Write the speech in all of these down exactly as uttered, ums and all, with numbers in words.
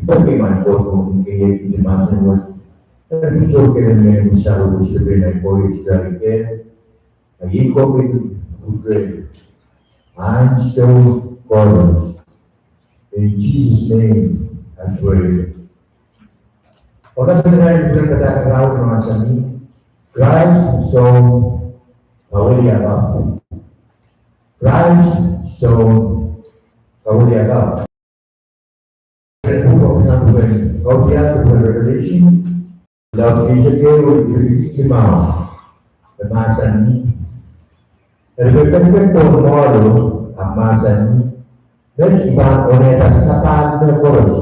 Peki mwahu ni koaros kin keiekihdi mahsen wet. Eri pil keren mehn sarawio sipene koaros keiekihdi. Ahi koaros kin kudre. Ansou koaros. In Jesus' name I pray. Oda pil irail pil padahk raun mahsanih, Krais soun kawiliakapw. Krais soun kawiliakapw. Eri pwukoa pwuken Kaudiahl, pwuken Revelation, laud eisek ehu, iretikitik limau, e mahsanih, eri me ketiket pohn mwoahl o, ahpw mahsanih, met I pahn onehda sapahl mehkoaros.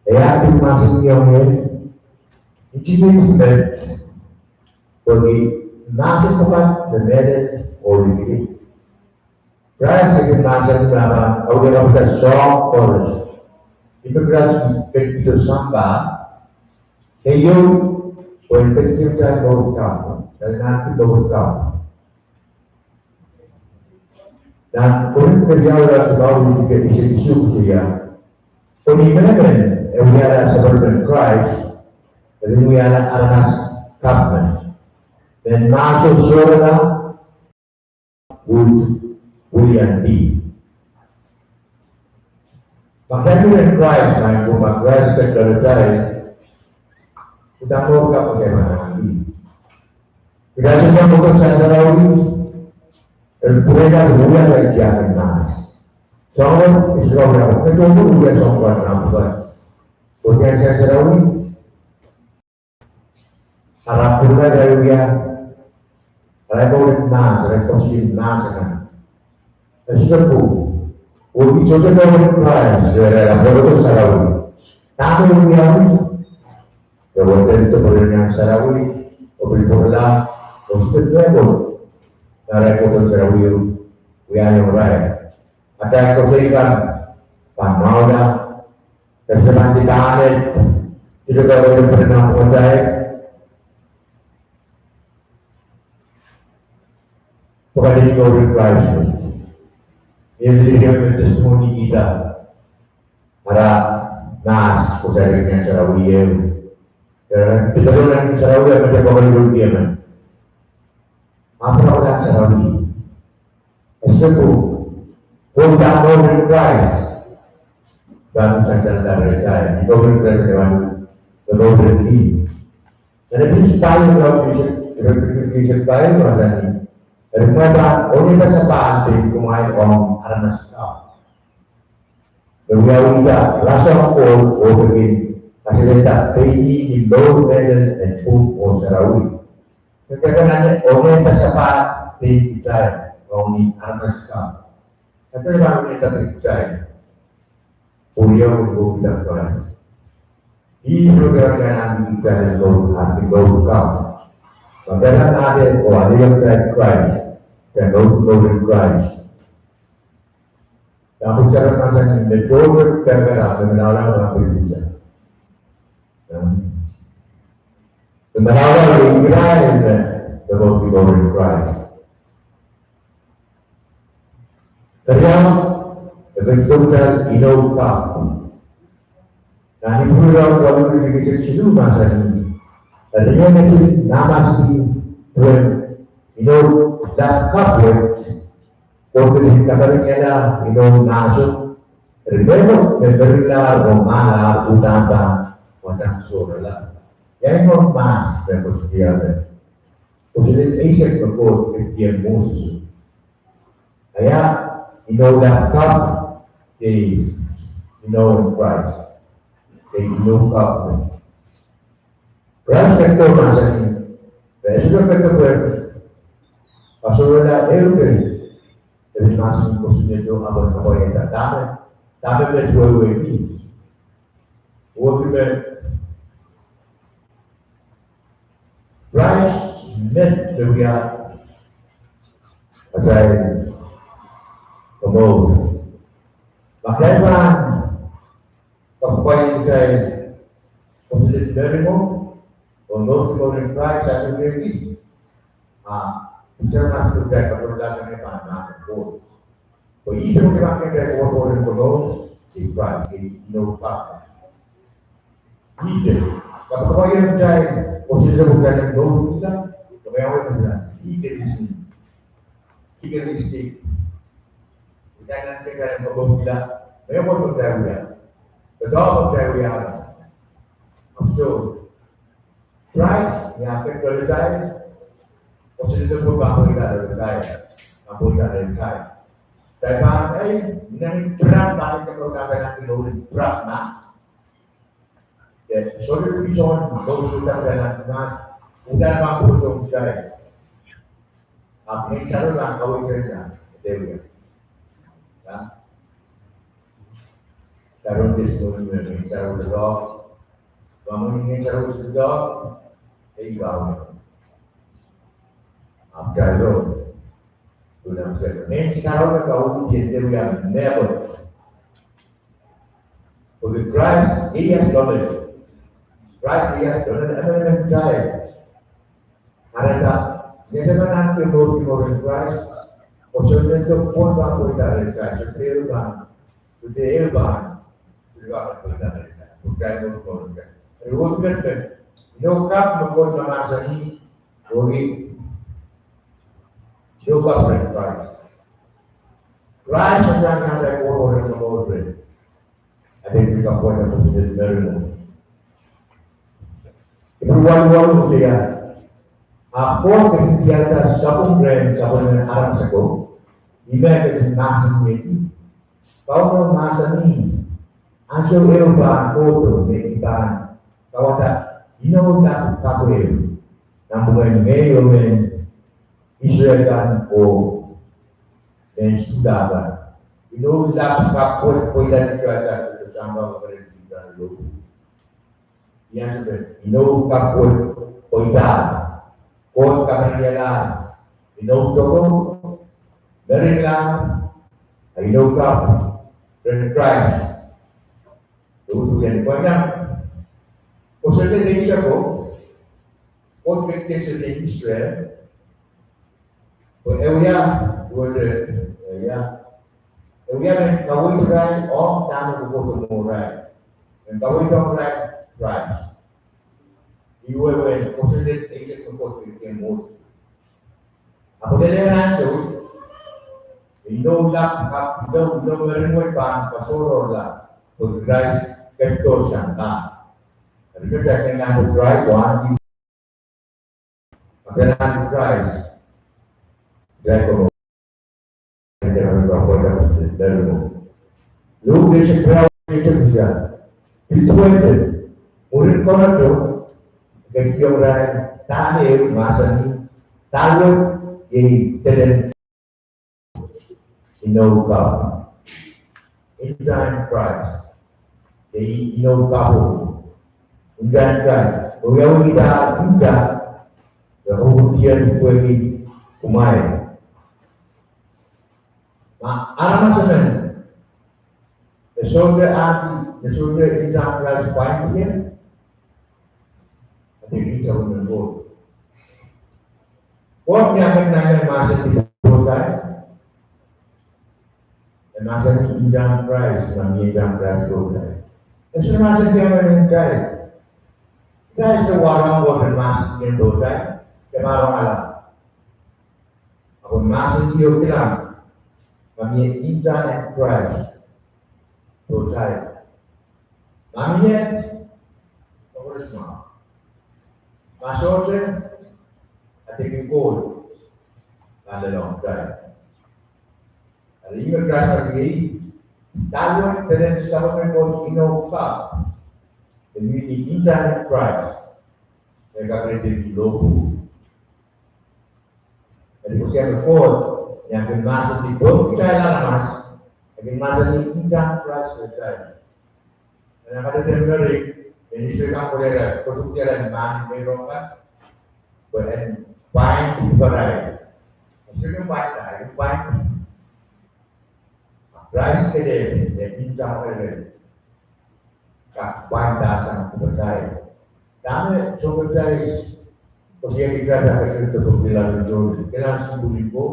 E ahpw mahsanihong ie, ntingihdi met, pwehki mahsen pwukat me mehlel oh likilik. Krais e kin mahsanih me e pahn kawiliakapwada soahng koaros. Ih me Krais ketikihdo sampah, keieu, pwe en ketikihong kitail mour kapw, kitail en ahneki mour kapw. Nan Korint keriau, irelaud limau, iretikitik eisek isuh koasoia, pwe ni mehmen e wiahla sapwellimen Krais, e kin wiahla aramas kapw men. Mehn mahso sohrala, wid, wiliandi. Ma kitail mi rehn Krais, ma, ma Krais ketin loalatail, udahn mour kapw me kitail pahn ahneki. Kitail sohte pahn kohdohng Sansarawi, e pwurehda wia kitail tiahk en mahs. Soahng wet, e sohte pahn, e sohte pahn wia soahng wet nan pwukat. Kohdohng Sansarawi, ara pwurala irail wia, ara mour en mahs, ara koasoandi mahs akan. E sohte pwung. Oh kitail sohte mour en Krais, irail ahpw kohdohng sarawi. Dahme wiawi? Re wehwehki pwurehng sarawi, oh pil pwurala, oh sohte mehkot. Irail kohdohng sarawi, wiahiong irail. Atail koasoi kan pahn mwahuda, kitail pahn dipene, kitail kak pahn pwurehng atail pwukat en mour en Krais. Ni lihpw me testimony ida, ara mahs koasoia Ngehn Sarawi ehu. Eri, pil doadoahk en Ngehn Sarawi, e mete pwukat en Ngehn Sarawi. Ahpw pwukat en Ngehn Sarawi. E sohte pwung, pwe udahn mour en Krais pahn sansal rehtail, ni mour en Krais pahn, ni mour en Krais. Nan Episos pahieu, iretikitik eisek pahieu mahsanih, eri kumwail pahn onehda sapahl pein kumwail ong aramas kapw. Me wiawihda rasehng Koht oh me kin kasalehda pein ih ni mour mehlel en pwung oh sarawi. Kitail pahn onehda sapahl pein kitail ong ni aramas kapw. Kitail pahn onehda pein kitail. Pwuriamwei oh kitail Krais. Ih me kitail pahn ahneki kitail en mour, ahneki mour kapw. Ma kitail pahn ahde oh alehiong kitail Krais, kitail mour, mour en Krais. Dahme Sarawi mahsanih, me tohto pekera, me manaulahng pil pihla. Me manaulahng irail me, me mourki mour en Krais. Keriau, e ketikihong kitail inou kapw. Nan Ipru irelaud waluh, iretikitik siluh mahsanih, eri e ketin mahmahsanih duwen inou lap kapw wet, oh ketin kapingkihla inou mahso, eri mehkot me merilahr oh mahlahr udahn pahn wadek sohrala. Ia inou mahs me koasoia me, koasoia eisek me Koht ketikiong Moses. Ia inou lap kapw, iei inou en Krais, iei inou kapw. Krais ketin mahsanih, me e sohte ketin pwe, kasohrala ehute, e pil mahsanih koasoandi ahpw kapwaiada dahme, dahme met wehwehki. Wehwehki me Krais met me wia atail komour. Ma kitail pahn kapwaiada kitail, koasoandi meringo, oh mourki mour en Krais, a kitail pahn, kitail pahn kapwaiada kitail pahn mahn en Koht. Pwe ih me kitail pahn kitail koapworopwor en komour, Kei Krais, kei inou kapw. Ihte, kapakap ieu kitail, oh sehse pwe kitail en mourkihla, kapakap ieu kitail, ihte lisin. Ihte lisin. Kitail nan kitail en mourkihla, me mwo kitail wia. Kitail kitail wia. Ahpw soh, Krais, ni ah ket loalatail, oh sehse pwe pahn pweida loalatail, pahn pweida loalatail. Kitail pahn, eh, nangin prak pahn ih kemou dahme pahn ih kemou prak mahs. Ia, sohte pil soangen mour sohte pahn ih mahs, uhdahn pahn pwurehng kitail. Ahpw Ngehn Sarawi pahn kaweid rehtail, dehwe. Ia? Karon testimony me Ngehn Sarawi doadoahk. Mwomwen Ngehn Sarawi doadoahk, eh, iwa. Ahpw karon, pwunam se, Ngehn Sarawi kaweid rehtail, dehwe mehkot. Pwehki Krais, iei ah loale. Krais, iei ah loale, emenemen kitail. Kahrehda, ni atail pahn ahneki mour, mour en Krais, oh sohte pwon pahn pweida rehtail, sohte ehu pahn, sohte ehu pahn, sohte pahn pweida rehtail, pwe kitail mour, mour en kitail. Eri oh kitail, inou kapw me Koht mahsanih, oh iei inou kapw rehn Krais. Krais me pahn kitail mour, mour en kitail. Ahpw pil kapwaiada kosonned me rongamwahu. Ipru walu walu koasoia, ahpw Koht ketin diarada sapwung rehn sapwellimen aramas ako, ih me ketin mahsanihki. Kauno mahsanih, ansou ehu pahn kohdo me I pahn kauwada inou lap kapw ehu nan pwungen ngehi oh mehn Israel kan oh mehn Suhda kan. Inou lap kapw wet pweida ni Krais ah kehdo sampah kakerehdi kan lohpwu. Ia sohte inou kapw wet pweida. Koht kapwaiada inou toko, merinla, inou kapw rehn Krais. Lohpwu iang pweida. Kosonned eisek ko, Koht ketin kehn Israel. Pwe e wia, duwehte, e wia, e wia mehn kaweid irail ong dahme kohdo mwohrail. Mehn kaweid ong irail Krais. Ih wehwehn kosonned eisek me Koht ketin kehn Moses. Ahpw lel ansou, inou lap, inou, inou mering wet pahn kasohrorla, pwe Krais kehdo sampah. Eri kitail kin nan Krais, wan di Akan ahn Krais, dahme komour, dahme komour, dahme komour. Luke eisek riau, eisek riau. Pil duwehte, mwurin Korindo, ketikihong irail, dahme e mahsanih, dahme iei deden inou kapw. Nta en Krais. Iei inou kapw. Nta en Krais. Wiawi nta, nta. Ia, oh diar pwehki kumwail. Ma aramas emen me sohte ahdi, me sohte nta en Krais pwain diar, a de kin sapwellimen Koht. Koht ni akan nan mahsen di pohtail. E mahsanih nta en Krais, ma mie nta en Krais pohtail. E sohte mahsanih emen en kitail. Kitail sohte warohng Koht en mahsanih pohtail, ke marohng ala. Ahpw mahsen di oh kilang, ma mie nta en Krais pohtail. Ma mie, of course, ma. Ma sohte, a de kin Koht nanleng ong kitail. Eri ih me Krais ketikihong, dahme deden sapwellimen Koht inou kapw, e mihmi ni nta en Krais, e kakerehdi lohpwu. Eri koasoia me Koht, ni akan mahsen di pohn kitail aramas, e kin mahsanih nta en Krais rehtail. Eri a kadehde meri, en Israel kan kohla, koasoia me mahn en meirong kan, pwe en pwain di pahrail. Sohte pwain di, pwain di. Krais ketin, e nta en Krais. Kak pwain di sang kupwuramwail. Dahme sohte Krais, koasoia me Krais a ketin doadoahk pil ahnsou, kilang sounpwong ko,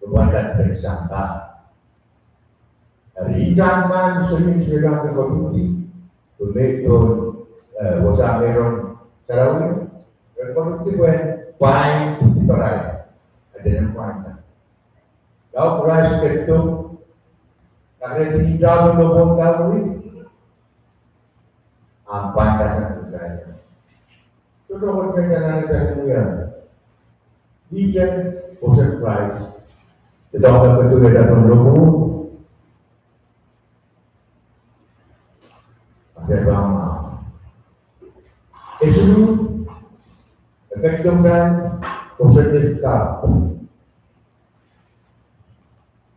kupwuramwail kin sampah. Eri intahn mah me sohte, sohte kak kotuhdi, pwe me tohn, eh, wasa meiron sarawi, re kotuhdi pwe pwain pwudiparai, a dene pwain. Lao Krais ketido, kahrehda intahn lohpwuo Kalvari, ahpw pwain sang pwudiparai. Sohte kotuhdi nan pahn wia. Ihte, kosonned Krais. Doadoahk me ketido iei doadoahk lohpwuo. Ade pahn ma. Esinu, e ketido nan kosonned kapw.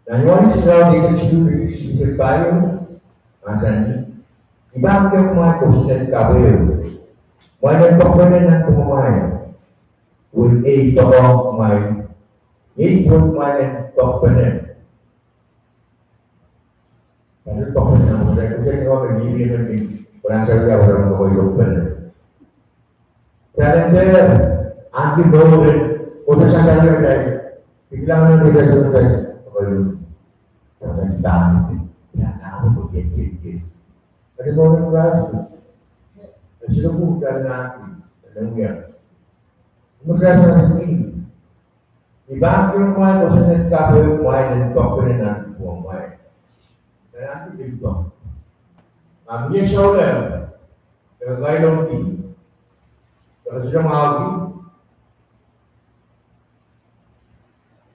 Nan Ioanes irelaud eisek siluh, iretikitik pahieu, mahsanih, I pahn kihong kumwail kosonned kapw ehu. Kumwail en poakpene nanpwungamwail. Pwe ei poakohng kumwail. Iei pwehn kumwail en poakpene. Pahn poakpene nanpwungamwail, kosonned kapw me mihmi, mihmi, pwe nan sarawi ahpw pahn kokoirohng pene. Talenter, ahneki mour, kohdahn talenter, kilang nan kohdahn talenter, kokoirohng. Talenter, ahneki, nan ahpw kokoirohng. Eri mour en Krais, e sohte pwuhk nan ahpw, nan wia. Mour en Krais, ahneki, I pahn kihong kumwail kosonned kapw ehu, kumwail en poakpene nanpwungamwail. Nan ahpw pil poak. Ma mie souleng me kakailongki, me kesiluhmwahuki,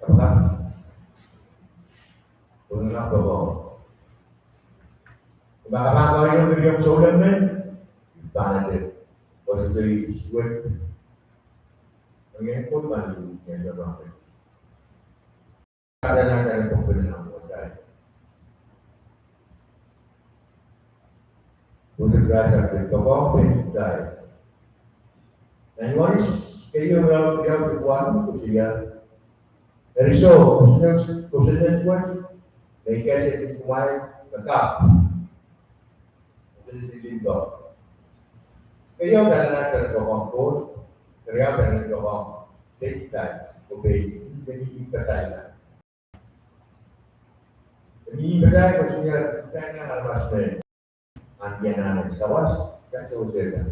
kapakap, pwehn kapakap. Ma ke pahn kailongki souleng men, I pahn ede, oh sohte suwed. Mie pwuhk nan ahpw, mie souleng. Eri nan poakpene nanpwungamwail. Pwuhk en Krais ahpw poakohng pein kitail. Nan Ioanes keieu irelaud riau, iretikitik waluh koasoia, eri soh, kosonned, kosonned wet me I kesehkin kumwail me kapw. Kosonned limpoak. Keieu, talenter poakohng Koht, keriau, talenter poakohng kitail, oh pil, I pil, I pil pataila. Ni patail koasoia, patail nan aramas me ahneki anahne sawas, kak sewesehda.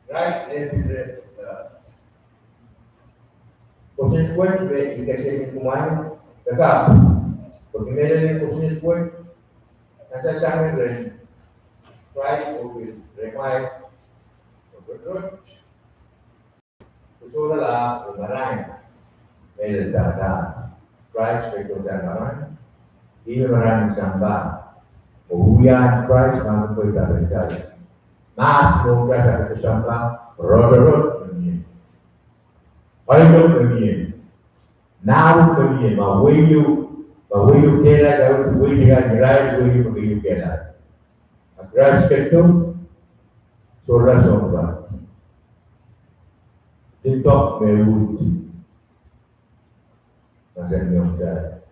Krais en pil, eh, kosonned wet me I kesehkin kumwail me kapw. Pwe ke mehlel kosonned wet, nan sansanen rehn Krais oh pil rehmwail, oh pil rot. Sohla oh marain, mehlel dahda. Krais ketido nan marain, ih me marain sampah. Oh wiahn Krais me ketido nan marain. Mahs mwohn Krais ketido sampah, rotorot me mie. Oilok me mie. Mahwin me mie, ma wehio, ma wehio kehlail, ma wehio kehlail, irail wehio me wehio kehlail. A Krais ketido, sohla sompah. Limpoak me uhd. Mahsen iong kitail.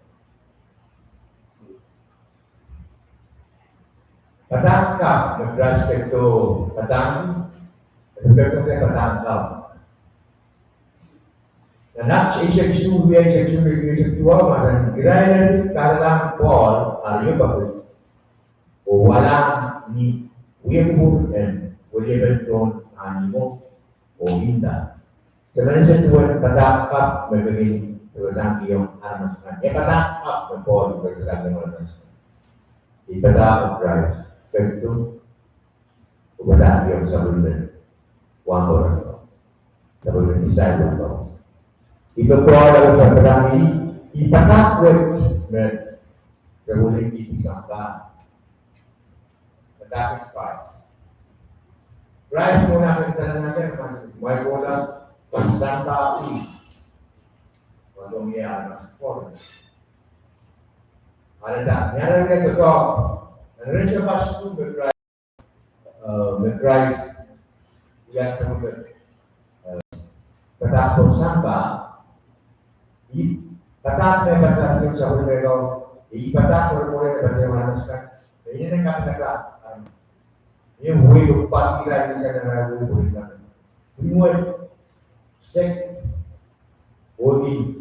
Padahk kapw me Krais ketido padahngki, e pil ketido padahk kapw. Nan Acts eisek isuh, eisek isuh, eisek duwau, mahsanih, irail eri kahrehda Pohl, ah, Areopagus, oh walahng ni wiepen en weliepen tohn Animo, oh nda, se men ese duwen padahk kapw me peki padahngkihong aramas kan. E padahk kapw me Pohl peki padahngkihong aramas kan. I padahk Krais, ketido, oh padahngkihong sapwellime wahnpoaron ko, sapwellime disciple ko. I pil Pohl, I pil padahngki, I padahk wet me re welinkihdi sampah. Padahk Krais. Krais mwohn ah kehn talenter, mahsanih, mwail kohla pahn sampah ih. Mwail kohla aramas Korint. Alehda, ni aramas doadoahk, nan rehn sampah sukuhl me Krais, eh, me Krais wia sapwellime, eh, padahk pohn sampah, ih padahk me padahkihong sapwellime ko, ih padahk me re kohla padahkihong aramas kan, me inenen kapingada, ah, Ni wehio pahn irail ni sana wehio pahn irail. Ni wehio sek, oh ni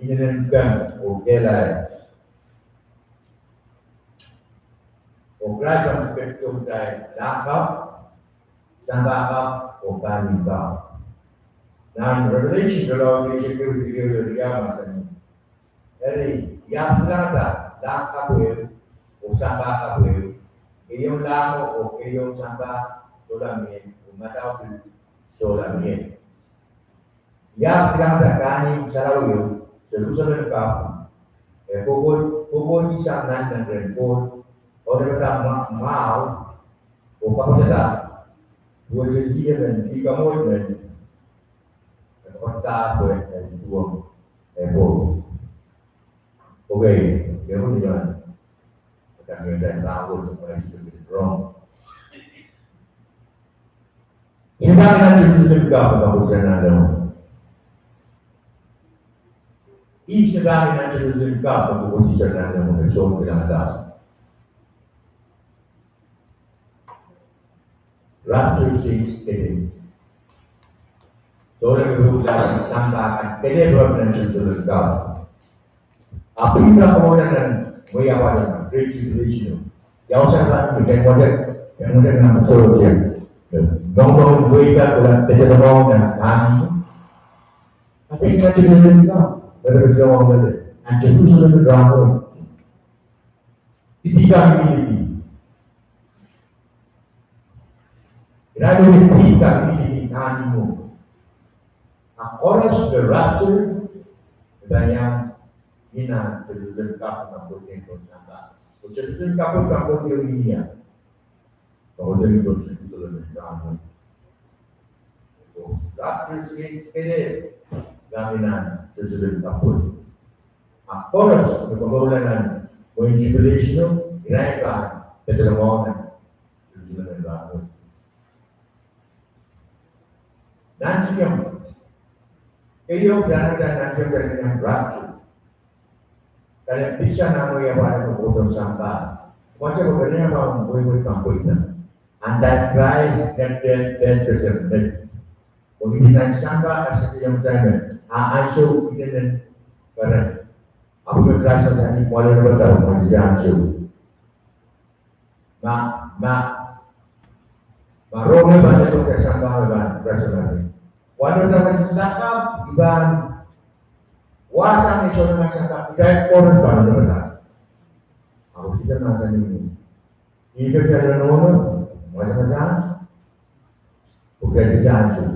inenen kehn oh kehlail. Oh Krais pahn ketido kitail lahng kapw, sampah kapw, oh kahnimw kapw. Nan Revelation irelaud eisek ehu, iretikitik ehu, riau mahsanih: Eri, I ahpw kilangada lahng kapw ehu oh sampah kapw ehu, keieun lahngo oh keieun sampah sohla mie, oh madau pil sohla mie. I ahpw kilangada kahnimw sarawi ehu, Serusalem kapw, e kohkohdi sang nanleng rehn Koht, kaunopada mwahu, oh kapwaiada duwehte lih men, lih kamwohd men, e kapwaiada pwe en tuhwong, e pwong. Okay, ia wini kan. Kitail mie kitail pahn wet, mwail sipil rong. Ihs me pahn nan Jerusalem kapw me kohkohdi sang nanleng? Ihs me pahn nan Jerusalem kapw me kohkohdi sang nanleng me Sohn kilangada? Rapture saints kelehpw. Sohte me pahn nan sampah kan kelehpw nan Jerusalem kapw. Ahpw ih me kohkohdi nan mwehi apwal, Great Tribulation. Ia wasa pahn ni, pahn wadek, pahn wadek nan sohte. Nohnohn mwehi kan kohla pedolong nan kahnimw. Ahpw nan Jerusalem kapw, pahn pedolong lel, nan Jerusalem rahnwet. Dihp kan mihmi liki. Irail me dihp kan mihmi liki kahnimwo. A koaros me rapture, e pahn iang ni nan Jerusalem kapw me pahn kohkohdi sang kapw. Oh Jerusalem kapw pahn kohkohdi ni ia? Pahn kohkohdi Jerusalem rahnwet. Oh rapture saints kelehpw iang ni nan Jerusalem kapw. A koaros me kohkohla nan mwehin tribulation, irail pahn pedolong nan Jerusalem rahnwet. Nan Siom, keieu pahn nan Siom, nan Siom rapture. Kitail pil sang nan mwehi apwal me kohkohdi sang kapw. Wasa pwe kene pahn wehwehki pahn pweida. Antichrist, ngehi pahn, pahn pesen met. Pwe kitail nan sampah kasik iang time, a ansou inenen keren. Ahpw me Krais sang ni mwoalen pahn dahme mwoalen ansou. Ma, ma, ma rong me pahn ese pwe sampah me pahn, Krais sang ni. Wano dahme lakapw I pahn wahsang ni soangen sampah, kitail koaros pahn ese pwe. Ahpw kitail mahsanih ni. Ih kitail nohno, masamasang, oh kitail sehse ansou.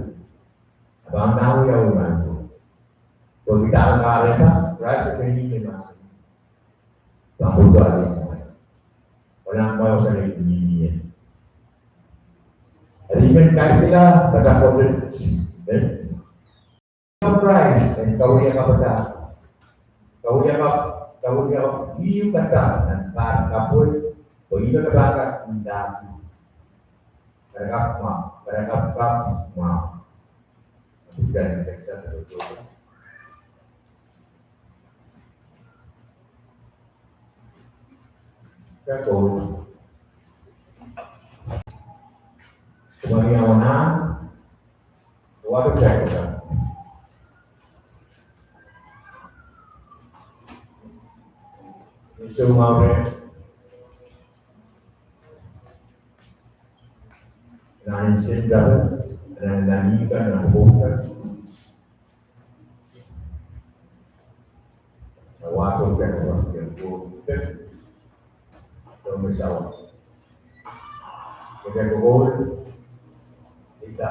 Ahpw pahn wiawi mwahu. Pwe kitail kahrehda, Krais pahn ni me mahsanih. Pahn pwurodo ni mwahu. Olang mwahu sang ni mie. Eri I men kailongla, pahn kohkohdi, men. Krais en kawiliakapwada, kawiliakap, kawiliakap, ieu kadahr nan pahr kapw, oh ih me kadahr kak indahki. Kadahr kapw mwahu, kadahr kapw kapw mwahu. Bukan kadahr kapw. Kadahr kapw. Kumani awana, Wadek pahn kohda. Ni soumwahu reh. Nan insendawe, nan, nan ih kan, nan kohda. Wadek pahn kohda, pahn kohda. Pahn me sawas. Kita kokohdi. Kita.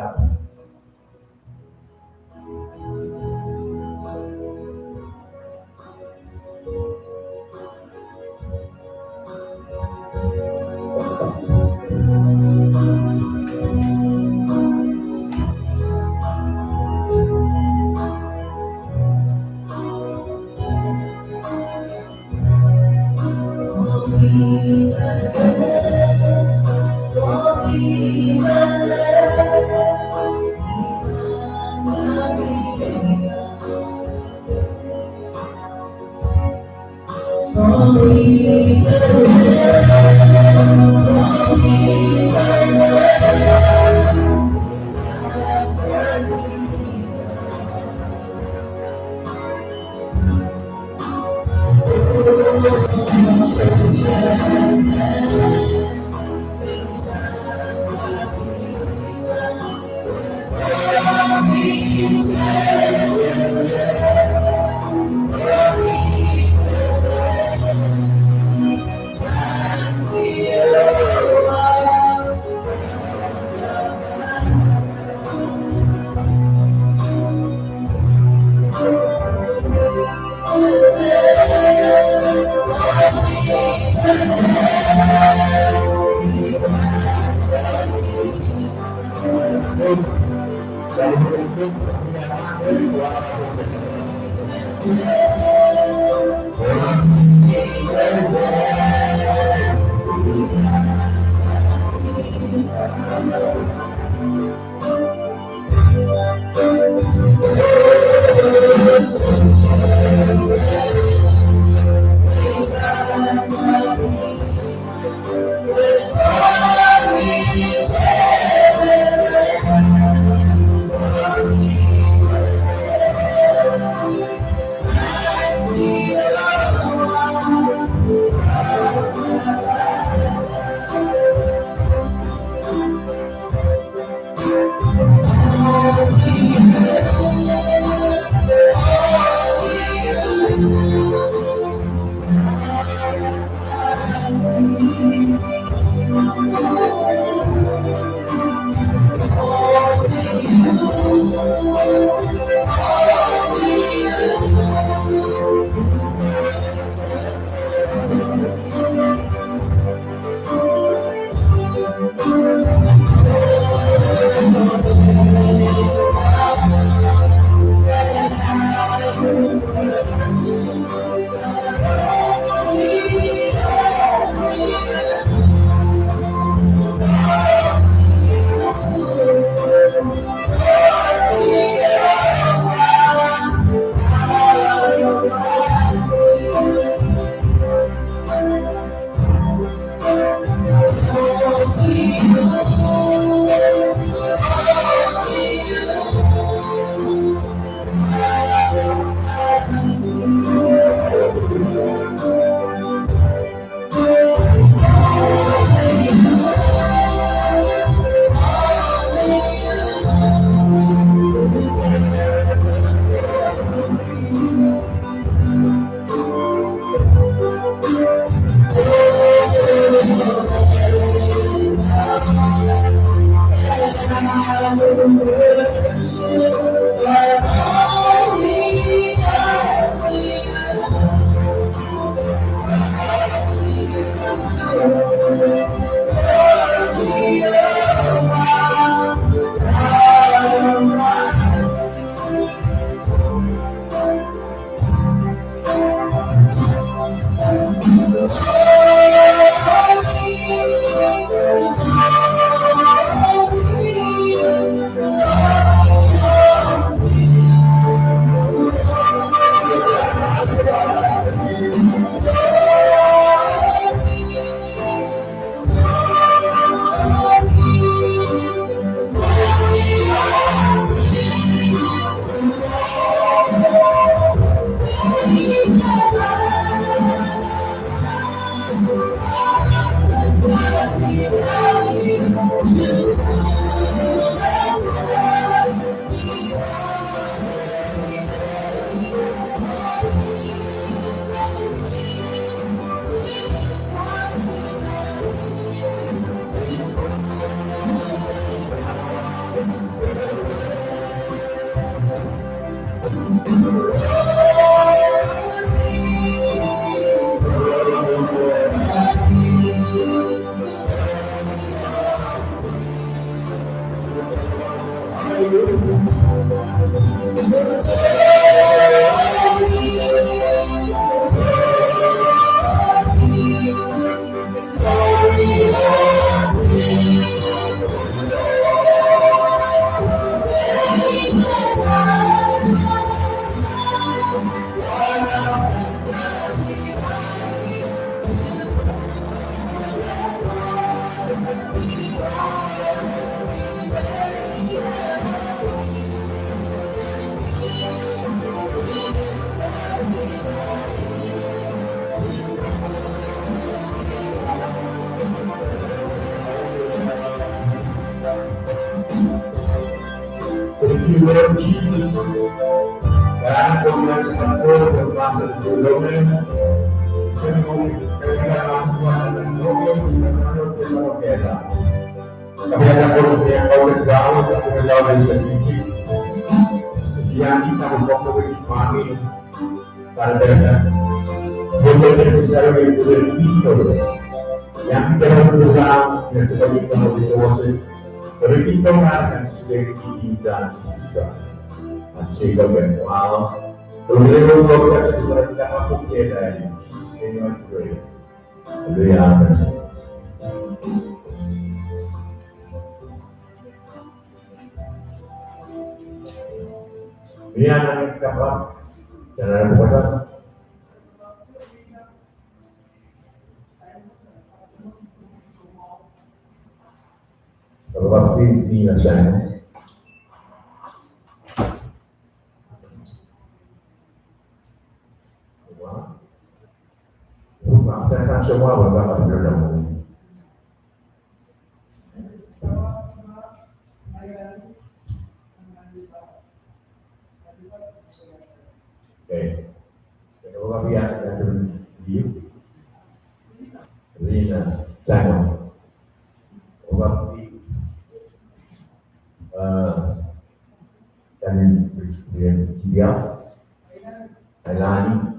Thank you, Lord Jesus. Hallelujah, amen. Mie nan kapakap, tara pwata. Kapakap pil ni na sang. Wa. Wa, tara sang wa, wa, wa, wa. Eh, saya kata bapa pia, ya, dia. Rina, Chano. Bapa pi, eh, dan dia, Ailani.